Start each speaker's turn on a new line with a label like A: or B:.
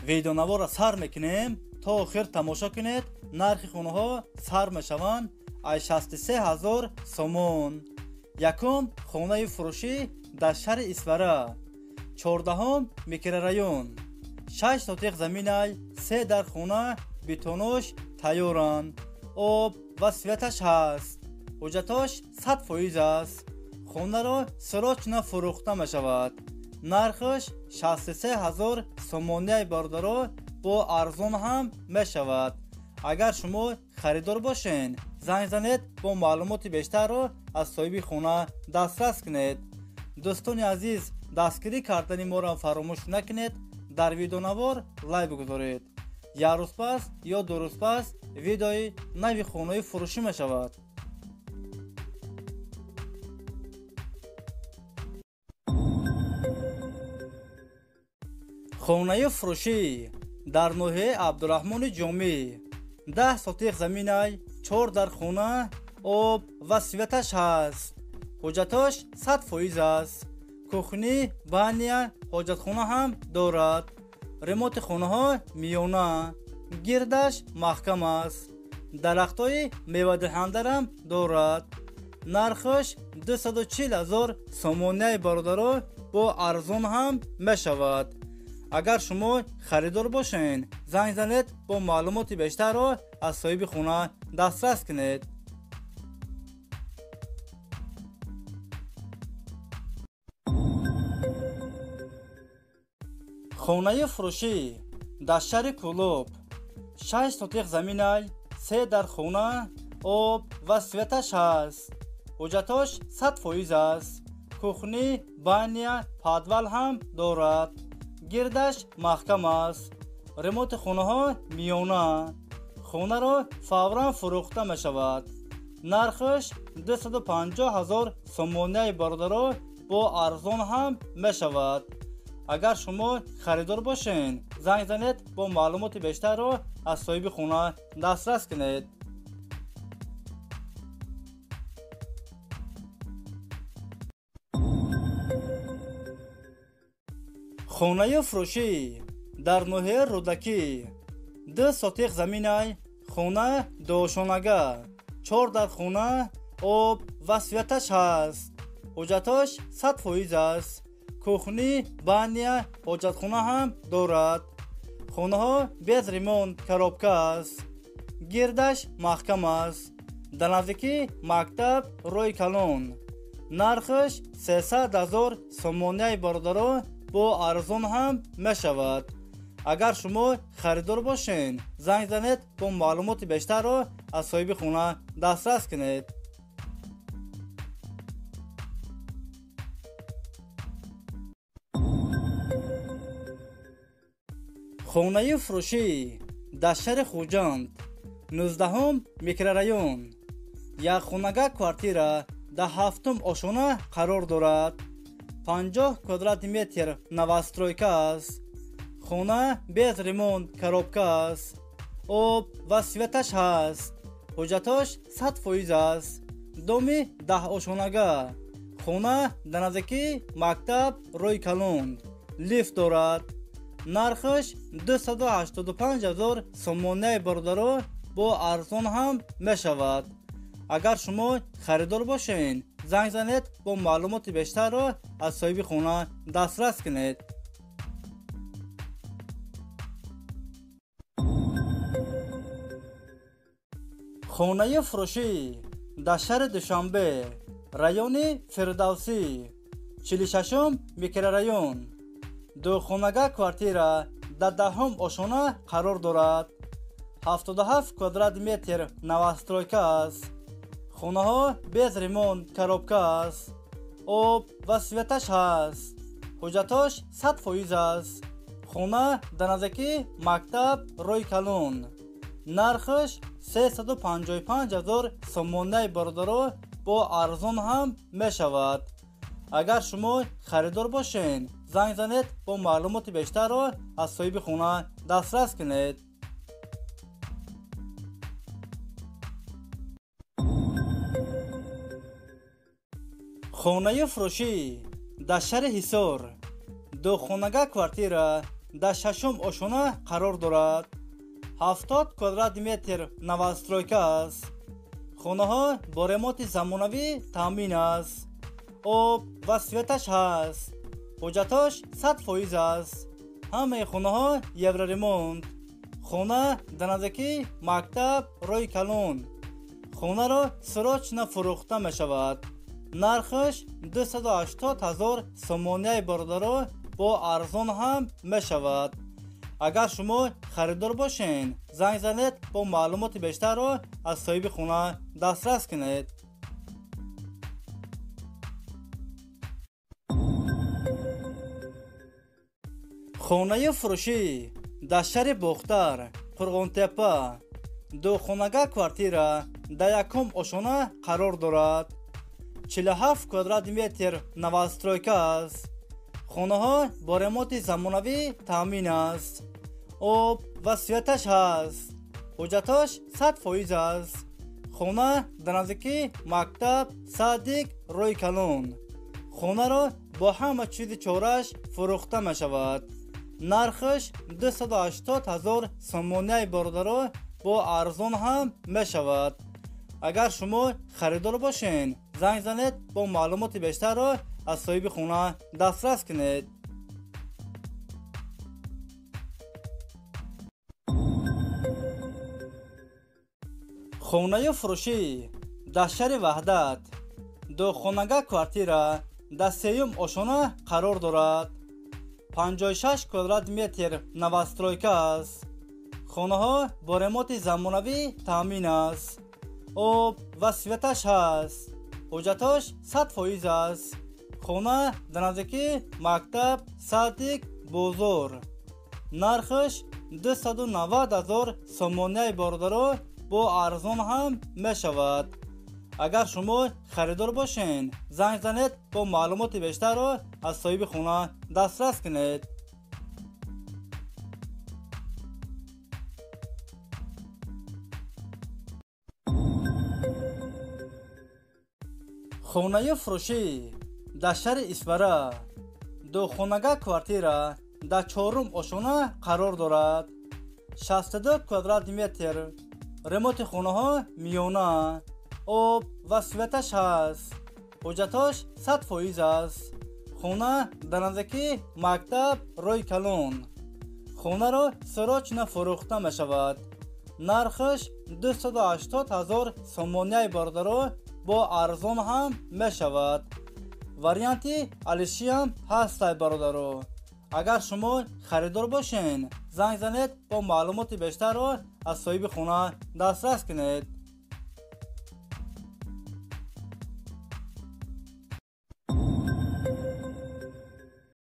A: Видеонаворро сар мекунем, то охир тамошо кунед. Нархи хонаҳо сар мешаванд аз 63 ҳазор сомон. Якум хонаи фурӯшӣ дар шаҳри Исфара, 14 микрорайон, 6 сотиқ заминай, 3 дар хона, бетонош тайёранд, об ва светаш ҳаст, ҳуҷҷатош 100% аст. Хонаро срочно фурӯхта мешавад. Нархаш 63 ҳазор сомонияи бародаро, бо арзон ҳам мешавад. Агар шумо харидор бошед, занг занед, бо маълумоти бештарро аз соҳиби хона дастрас кунед. Дӯстони азиз, дастгирӣ кардани моро фаромӯш накунед. Дар видеонавор лайк бигузоред. Як рӯз пас ё 2 рӯз пас видеои нави хонаи фурӯшӣ мешавад. Хонаи фурӯшӣ дар ноҳияи Абдураҳмони Ҷомӣ, 10 сотиқ заминай, 4 дар хона, об ва светаш ҳаст, ҳуҷҷатош 100% аст. Кухни, баня, ҳоҷатхона ҳам дорад. Ремонти хонаҳо миёна, гирдаш маҳкам аст. Дарахтҳои мевадиҳандарам дорад. Нархаш 240 ҳазор сомонияи бародаро, бо арзон ҳам мешавад. Агар шумо харидор бошед, занг занед, бо маълумоти бештарро аз соҳиби хона дастрас кунед. Хонаи фурӯшӣ дар шаҳри Кӯлоб, 6 сотиқ заминай, 3 дар хона, об ва светаш ҳаст, ҳуҷҷатош 100% аст. Кухни, баня, подвал ҳам дорад. Гирдаш маҳкам аст. Ремонти хонаҳо миёна. Хонаро фавран фурӯхта мешавад. Нархаш 250 ҳазор сомонияи бародаро, бо арзон ҳам мешавад. Агар шумо харидор бошед, занг занед, бо маълумоти бештарро аз соҳиби хона дастрас кунед. Хонаи фурӯшӣ дар ноҳияи Рӯдакӣ, 2 сотиқ заминай, хона дуошонага, 4 дар хона, об ва светаш ҳаст, ҳуҷҷатош 100% аст. Кухни, баня, ҳоҷатхона ҳам дорад. Хонаҳо без ремонт, коробка аст. Гирдаш маҳкам аст. Дар наздикӣ мактаб, роҳи калон. Нархаш 300 ҳазор сомонияи бародаро, бо арзон ҳам мешавад. Агар шумо харидор бошед, занг занед, бо маълумоти бештарро аз соҳиби хона дастрас кунед. Хонаи фурӯшӣ дар шаҳри Хуҷанд, 19 микрорайон, як хонага квартира дар 7 ошона қарор дорад. 50 квадрати метр новостройка аст. Хона без ремонт, коробка аст. Об ва светаш ҳаст, ҳуҷҷатош 100% аст. Доми 10 ошонага. Хона дар наздикии мактаб, роҳи калон. Лифт дорад. Нархаш 285 ҳазор сомонияи бародаро, бо арзон ҳам мешавад. Агар шумо харидор бошед, занг занед, бо маълумоти бештарро аз соҳиби хона дастрас кунед. Хонаи фурӯшӣ дар шаҳри Душанбе, райони Фирдавсӣ, 46 микрорайон, 2 хонага квартира дар 10 ошона қарор дорад. 77 квадрат метр новостройка аст. Хонаҳо без ремонт, коробка аст. Об ва светаш ҳаст, ҳуҷҷатош 100% аст. Хона дар наздикии мактаб, роҳи калон. Нархаш 355 ҳазор сомонаи бародаро, бо арзон ҳам мешавад. Агар шумо харидор бошед, занг занед, бо маълумоти бештарро аз соҳиби хона дастрас кунед. Хонаи фурӯшӣ дар шаҳри Ҳисор, духонага квартира дар шашум ошона қарор дорад. 70 квадрат метр новостройка аст. Хонаҳо бо ремонти замонавӣ таъмин аст. Об ва светаш ҳаст. Ҳуҷҷатош 100% аст. Ҳамаи хонаҳо евроремонт. Хона дар наздикии мактаб, роҳи калон. Хонаро срочно фурӯхта мешавад. Нархаш 280 ҳазор сомонияи бародаро бо арзон ҳам мешавад. Агар шумо харидор бошед, занг занед, бо маълумоти бештарро аз соҳиби хона дастрас кунед. Хонаи фурӯшӣ дар шаҳри Бохтар, Қурғонтепа, духонага квартира дар якум ошона қарор дорад. 47 квадрат метр новостройка аст. Хонаҳо бо ремонти замонавӣ таъмин аст. Об ва светаш ҳаст. Ҳуҷҷатош 100% аст. Хона дар наздикии мактаб, садик, роҳи калон. Хонаро бо ҳама чизи чорааш фурӯхта мешавад. Нархаш 280 ҳазор сомонияи бародаро бо арзон ҳам мешавад. Агар шумо харидор бошед, занг занед, бо маълумоти бештарро аз соҳиби хона дастрас кунед. Хонаи фурӯшӣ дар шаҳри Ваҳдат, духонага квартира дар сеюм ошона қарор дорад. 56 квадрат метр новостройка аст. Хонаҳо бо ремонти замонавӣ таъмин аст. Об ва светаш ҳаст. Ҳуҷҷатош 100% аст. Хона дар наздикии мактаб, садик, бозор. Нархаш 290 ҳазор сомонияи бародаро бо арзон ҳам мешавад. Агар шумо харидор бошед, занг занед, бо маълумоти бештарро аз соҳиби хона дастрас кунед. Хонаи фурӯшӣ дар шаҳри Исфара, духонага квартира дар чорум ошона қарор дорад. 62 квадрат метр. Ремонти хонаҳо миёна. Об ва светаш ҳаст. Ҳуҷҷатош 100% аст. Хона дар наздикии мактаб, роҳи калон. Хонаро срочно фурӯхта мешавад. Нархаш 280 ҳазор сомонияи бародаро бо арзон ҳам мешавад. Варианти алишиам ҳастай бародаро. Агар шумо харидор бошед, занг занед, бо маълумоти бештарро аз соҳиби хона дастрас кунед.